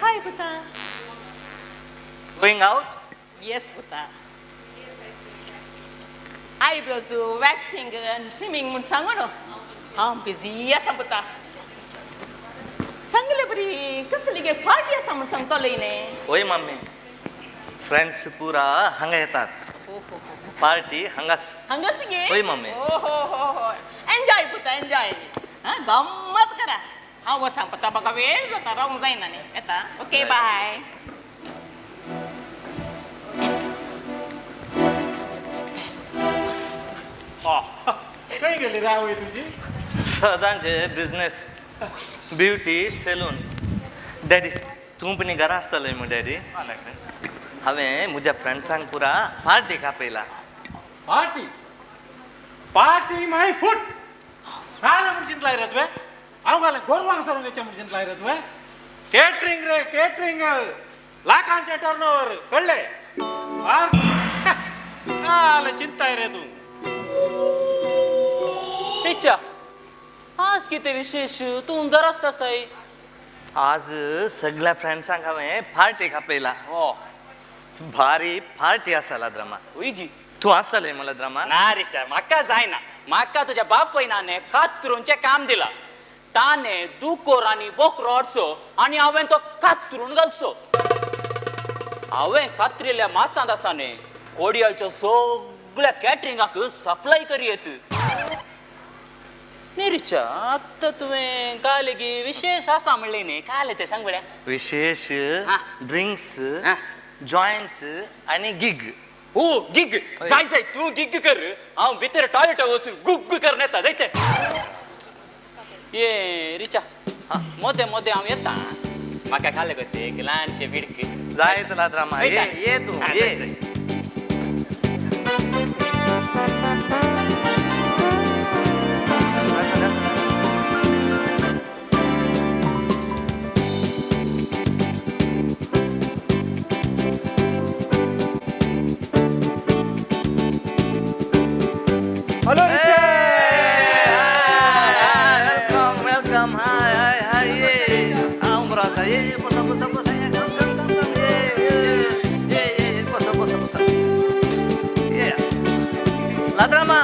हाय पुता. Going out? Yes पुता. आयब्रोज वॅक्सिंग आनी ट्रिमींग म्हूण सांगू न्हू, हांव बिजी आसा पुता. सांगले बरी कसली गे पार्टी आसा म्हूण सांगतलो न्ही? वय मम्मी, फ्रेंड्स पुरा हांगा येतात. पार्टी हांगाच. हांगाच गे? वय मम्मी. हो हो हो हो, एन्जॉय पुता, एन्जॉय. हां, गम्मत करा. हांव वता पुता, म्हाका वेळ जाता, रावूंक जायना न्ही. येता, ओके बाय. खंय गेली रे आवय तुजी? सदांचे बिझनेस, ब्युटी सॅलून. डॅडी तूं पण घरा आसतलो मू डॅडी? हांवें म्हज्या फ्रेंड्सांक पुरा पार्टीक आपयला. पार्टी? Party my foot. काले म्हूण चिंतलाय रे तुवें? हांव घालें गोरवांक सरून वयचें म्हूण चिंतलाय रे तुवें? केटरींग रे केटरींग, लाखांचें टर्न ओवर, कळ्ळें? काले चिंताय रे तूं. रिचा, आज कितें विशेश? तूं घराच आसाय? आज सगळ्या फ्रेंड्सांक हांवें पार्टीक आपयला. हो, भारी पार्टी आसा लाद्रामा. वय गी? तूं आसतलें मु लाद्रामा? ना रिचा, म्हाका जायना. म्हाका तुज्या बापयनाने कातरूंचें काम दिलां. ताणें दुकोर आनी बोकरो हाडचो आनी हांवें तो कातरून घालचो. हांवें कातरिल्ल्या मासांत आसा न्ही कोडयाळच्या सगळ्या कॅटरिंगाक सप्लाय करी येत. न्ही रिचा, आतां तुवें काल गी विशेश आसा म्हणलें न्ही, काल तें सांग पळया. विशेष ड्रिंक्स, जॉयंट्स आनी गिग. ओ गिग, जाय जाय, तूं गिग कर, हांव भितर टॉयलेटाक वचून गुग्ग करून येता. जायते ये रिचा, मोदें मोदें हांव येता. म्हाका खालें गो तें एक ल्हानशें बिडक. जायत लाद्रामा, ये ये तूं ये. Hello Richa. Welcome, welcome. Hi, hi, hi. ये हांव बरो आसा. ये बसा बसा बसा. Come come come come. ये ये ये बसा बसा बसा. ये लाद्रामा,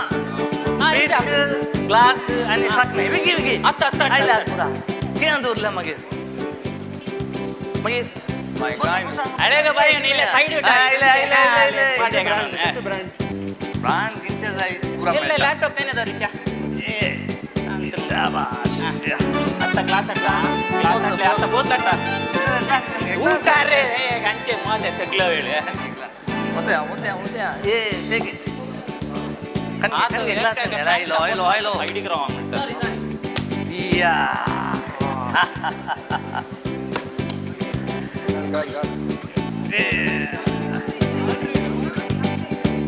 ग्लास आनी साकणें बेगी बेगी. आतां आतां आयल्यार पुरा कितें दवरलें मागीर मागीर अरे गो बाई, इल्लें सायड. आयले आयले आयले. ब्रांड ब्रांड किंचे जाय पुरा. इल्लें लॅपटॉप तेणे दवर रिचा. शाबाश. आतां ग्लास हाडटा, ग्लास हाडले, आतां बोत हाडटा. ऊट रे गांचे मजा सगळो वेळ. होत्या होत्या होत्या. ये टेक it. Glass आयलो आयलो आयलो. सायडीक राव म्हणटा. या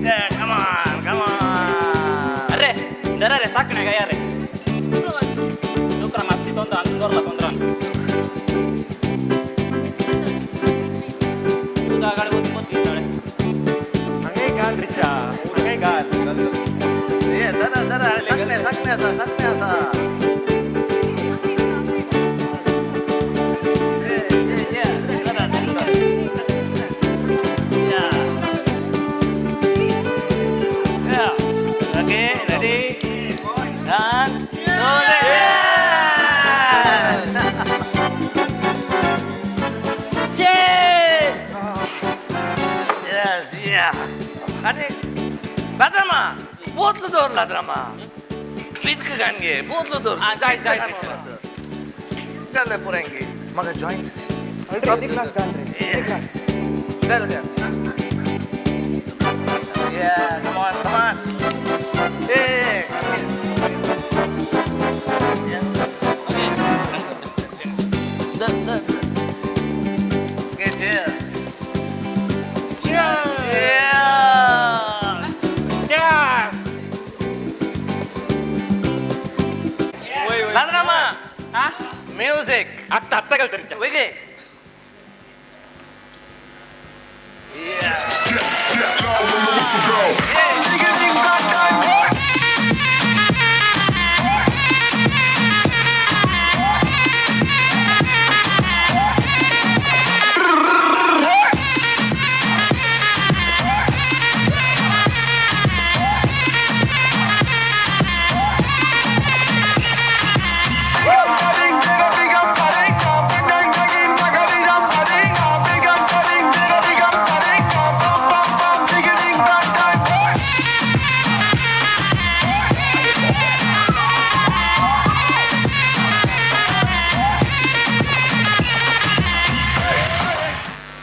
Yeah, come on, come on. अरे जरा रे साकणे काय रे दुकरा मास्ती तोंड अंदर दोरला तोंदरान तुझा गाडी बोती पोतली ताळे. हांगाय घाल रिचा, हांगाय घाल. ये, धरा धरा, साकणे सांगणे आसा, सांगणे आसा. Okay, ready? One, two, three. Cheers! Yes, yeah. अरे, लाद्रामा, बोतल दवर लाद्रामा. पितक गाणगे, बोतल दवर. जाय, जाय, जालें पुरेंगी. म्हाका जॉईंट. ऑलरेडी ग्लास घाल रे, ग्लास. घाल घाल. Yeah, come on, come on. Hey, come here. Yeah. Okay. Done, done. Okay, cheers. Cheers! Cheers! लाद्रामा. म्युझिक. आत्ता आत्ता घाल तरी. वेगे.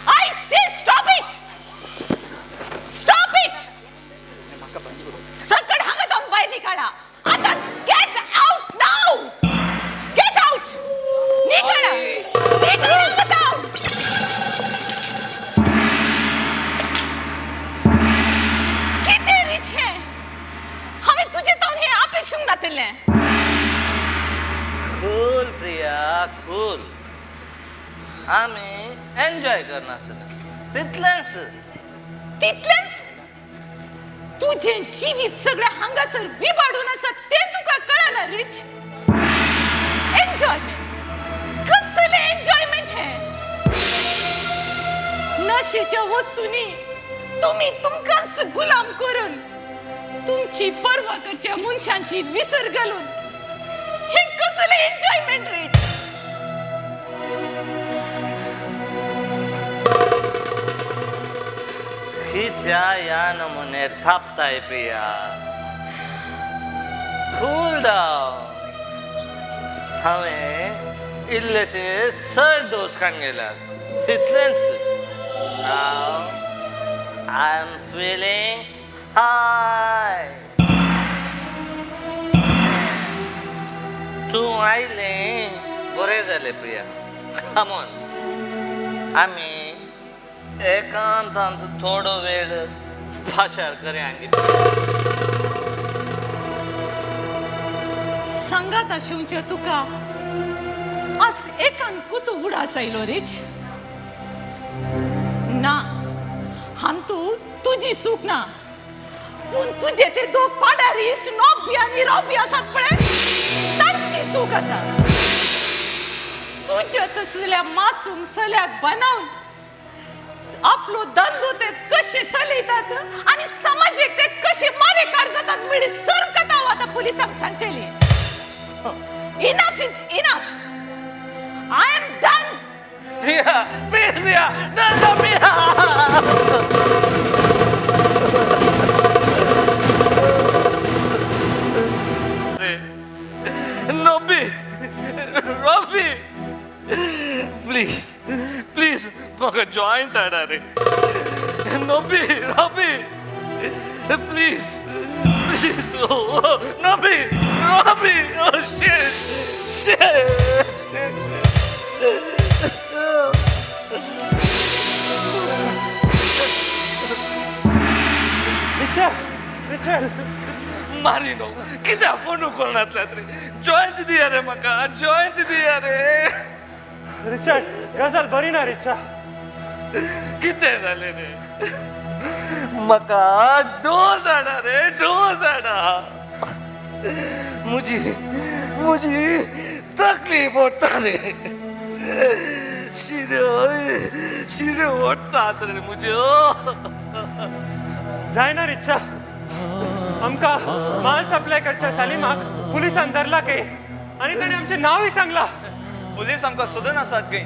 I say stop it! Stop it! सकड हांगा जावन भायर निकाळा. आतां get out now! Get out! निकाळा. निकाळा हांगा जावन. कितें रिचें? हांवें तुजें तावन हें अपेक्षूंक नातिल्लें. Cool, Priya, cool. आमी एन्जॉय करनासले, तितलेंच. तितलेंच? तुजें जिवीत सगळें हांगासर विबाडून आसा तें तुका कळना रिच? एन्जॉयमेंट, कसलें एन्जॉयमेंट हें? नशेच्या वस्तूंनी तुमी तुमकांच गुलाम करून, तुमची पर्वा करच्या मनशांची विसर घालून, हें कसलें एन्जॉयमेंट रिच? कित्या ह्या नमुन्यार थापताय प्रिया? Cool down. हांवें इल्लेशे सर डोस खावन गेल्यात, तितलेंच. Now I am feeling high. तूं आयलें बरें जालें प्रिया. कमॉन, आमी एकांतांत थोडो वेळ पाशार करया. सांगात आशिवचें तुका आज एकान कसो उडास आयलो रिच? ना, हांतू तुजी चूक ना, पूण तुजे ते दोग पाडारी इश्ट नोबी आनी रॉबी आसात पळय, तांची चूक आसा. तुज्या तसल्या मासूम चल्याक बनावन आपलो धंदो ते कशे चलयतात आनी समाजेक ते कशे मारेकार जातात म्हळ्ळी सरकत हांव आतां पुलिसांक सांगतली. Enough is enough. I am done. Priya, please Priya, no, no, Priya. Nobby, Robbie, please, please, म्हाका जॉयंट हाडा रे. Nobby, Robbie, please, please, oh, Nobby, Robbie, oh shit, shit. Richard, Richard. Marino, कित्याक फोनू कोणातल्यात रे? जॉयंट दिया रे म्हाका, joint दिया रे. रिचर्ड, गजाल बरी ना रिचा. कितें जालें रे? म्हाका डोस हाडा रे, डोस हाडा. म्हजी म्हजी तकली पडटा रे, शिरो शिरो ओडटात रे म्हज्यो. जायना रिच्छा, आमकां माल सप्लाय करच्या सालिमाक पुलिसान धरला खंय आनी ताणें आमचें नांवूय सांगलां. पुलीस आमकां सोदून आसात खंय.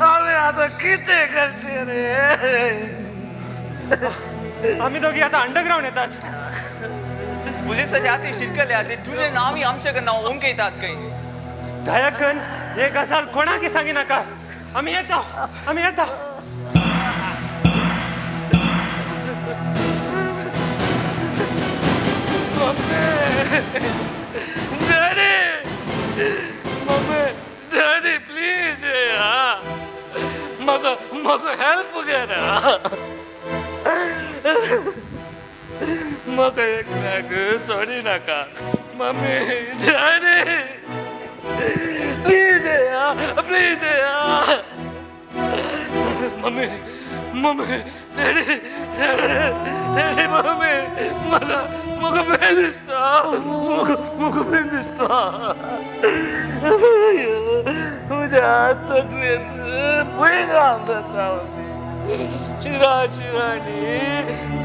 हांवें आतां कितें करचें रे? आमी दोगी आतां अंडरग्रावंड येतात. पुलिसाचे हाती शिरकल्या ते तुजें नांवूय आमचे कडन उमकयतात खंय. दयाकन हे गजाल कोणाकी सांगी नाका. आमी येता, आमी येता. Daddy, mummy, daddy please म्हाका म्हाका हेल्प करा. म्हाका एकल्याक सोडी नाका. Mummy, daddy please, please. Mummy, mummy, daddy, daddy, mummy, म्हाका म्हाका पेन दिसता, म्हाका म्हाका पेन दिसता. म्हज्या तकलेंत भंय जाता. शिरा शिराणी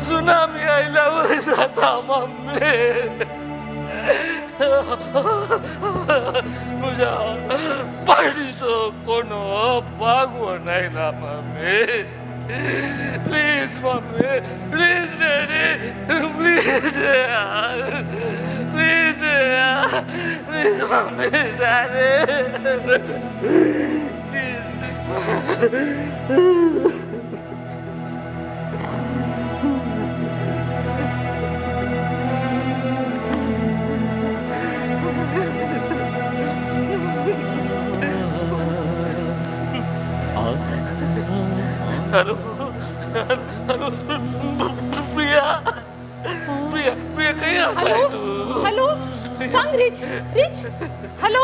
सुनामी आयल्या वयर जाता मम्मी. म्हज्या पाडीचो कोण बागवण आयला mummy. Please mummy, please daddy, please, please, please mummy, daddy, please. Hello, hello, Priya, Priya, Priya, खंय आसाय तूं? हॅलो, सांग रिच, रिच, हॅलो.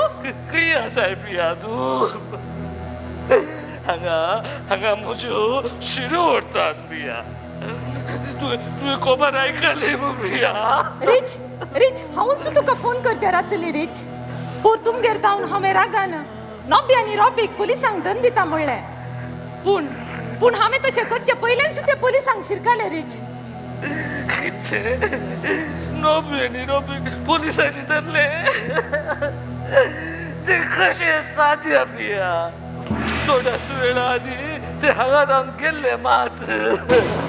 खंय आसाय प्रिया तूं? हांगा हांगा म्हज्यो शिरो ओडटात प्रिया. तुवें तुवें खबर आयकली मू प्रिया? रिच, रिच, हांवूच तुका फोन करचेर आसली रिच. पोर तुमगेर जावन हांवें रागान नोबी आनी रॉबीक पुलिसांक दंड दिता म्हणलें, पूण पूण हांवें तशें करचे पयलेंच ते पुलिसांक शिरकाले रिच. कितें? नोबी आनी रॉबीक पुलिसांनी धरले? ते कशें साध्य प्रिया? थोड्याच वेळा आदीं ते हांगा जावन गेल्ले मात्र.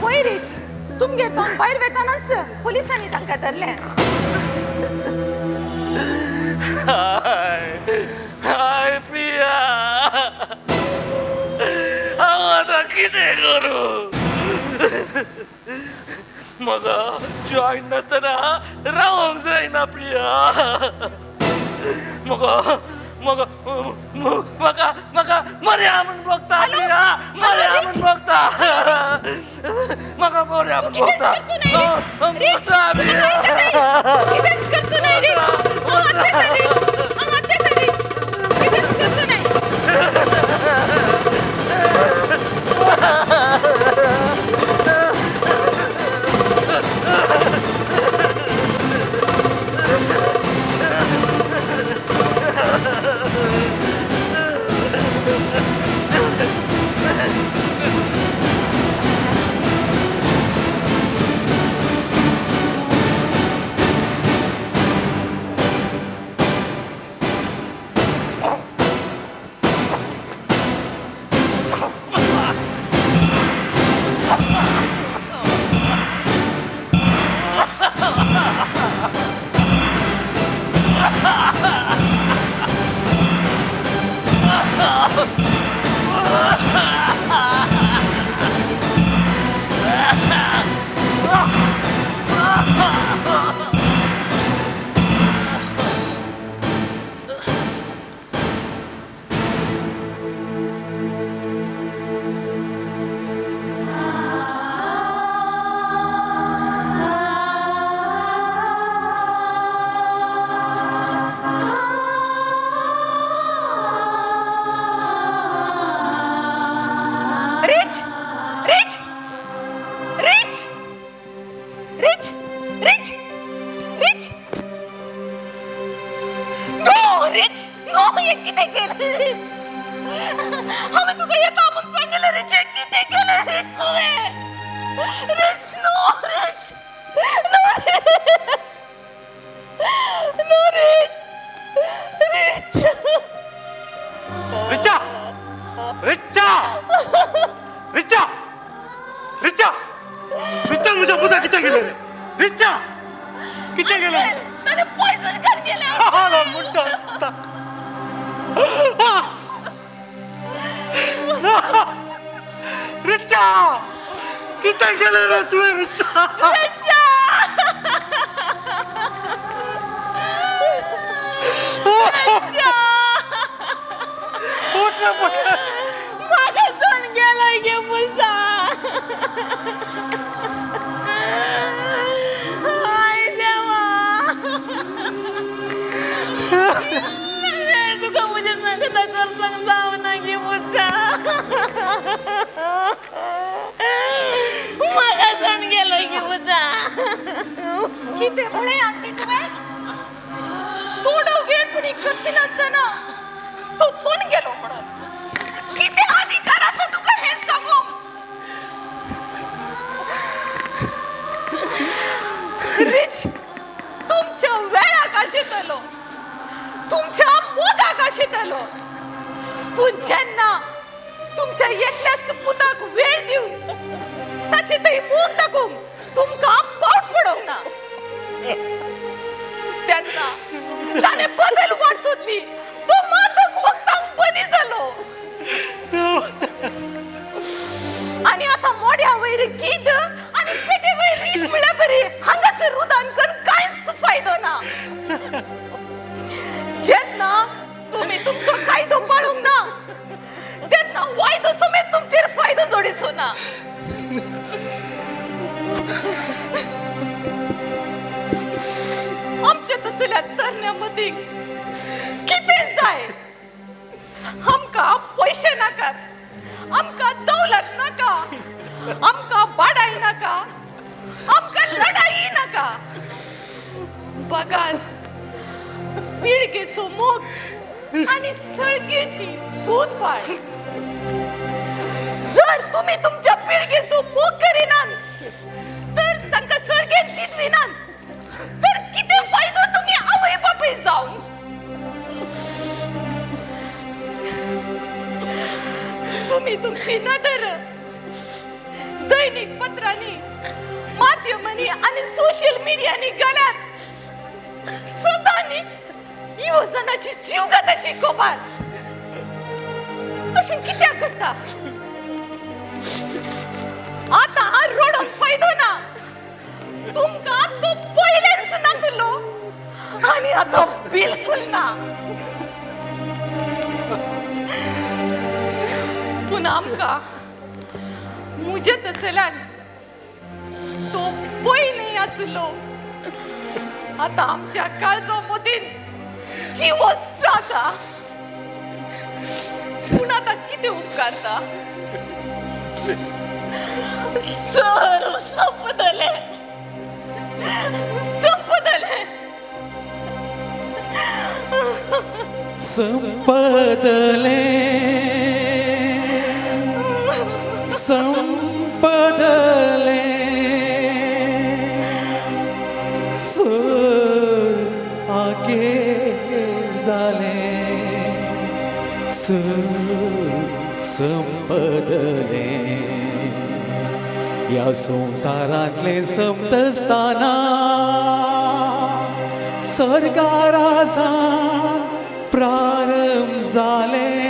पळय रिच, तुमगेर जावन भायर वेतानाच पुलिसांनी तांकां धरलें. हाय हाय प्रिया, हांव आतां कितें करूं? म्हाका जॉयन नासतना रावंक जायना प्रिया. म्हाका म्हाका म्हाका म्हाका मर्या म्हूण भोगता प्रिया, मर्या म्हूण भोगता. म्हाका मर्या म्हूण भोगता. रिच, कितेंच करचो न्हय रिच. हांव आतां येता रिच, हांव आतां येता रिच. कितेंच करचो न्हय. हांवें तुका येता म्हूण सांगिल्लें रिच, कितें केलें रिच तुवें? Rich, no Rich, no no Rich, Rich. Richa, Richa, Richa, Richa, Richa, म्हज्या पुता कितें केलें रे? रिचा, कितें केलें? ताणें पॉयझन खावन गेलें. ना म्हणटा. रिचा, कितें केलें रे तुवें रिचा? रिचा, उठ रे पुता. म्हाका सोड गेलो गे पुता. हाय देवा, तुका म्हजें सांगता करपाक जावना गे पुता. म्हाका सोड गेलो गे पुता. कितें म्हळें आंटी तुवें? थोडो वेळ पुणी कसिनासतना तो सोन गेलो म्हणून कितें अधिकार आसा तुका हें सांगूंक? रिच तुमच्या वेळाक आशिल्लो, तुमच्या मोगाक आशिल्लो, पूण जेन्ना तुमच्या एकल्याच पुताक वेळ दिवन ताचे थंय मोग दाखोवंक तुमकां पावट पडोवंक ना, तेन्ना ताणें बदल वाट सोदली. तो मादक वखदांक बनी जालो आनी आतां मोड्या वयर गीत आनी पेटे वयर रीत म्हळ्यार बरी हांगासर रुदान करून कांयच फायदो ना. जेन्ना तुमी तुमचो कायदो पाळूंक ना तेन्ना वायदो समेत तुमचेर फायदो जोडिसो ना. आमच्या तसल्या तरण्या मदीं कितें जाय? आमकां पयशे नाकात, आमकां दौलत नाका, आमकां बाडाय नाका, आमकां लढाई नाका. बगार पिळगेचो मोग आनी सळगेची भूतबाळ. जर तुमी तुमच्या पिळगेचो मोग करिनात तर तांकां सळगेन दितली नात तर कितें फायदो तुमी आवय बापूय जावन? तुमी तुमची नदर दैनिक पत्रांनी, माध्यमांनी आनी सोशल मिडियांनी घाल्यात. सदांनी युवजणाची जीवघाताची खबर अशें कित्याक घडटा? आतां रडोन फायदो ना. तुमकां तो पयलेंच नातलो आनी आतां बिलकुल ना. पूण आमकां म्हजे तसल्यान तो पयलीं आसलो, आतां आमच्या काळजा मदीं जिवोच आसा. पूण आतां कितें उपकारता? सर संपतलें, संपतलें. संपदलें, संपदलें, सर आगे जालें, सर संपदलें. ह्या संवसारांतलें संपतासतना सरकारासान प्रारंभ जालें.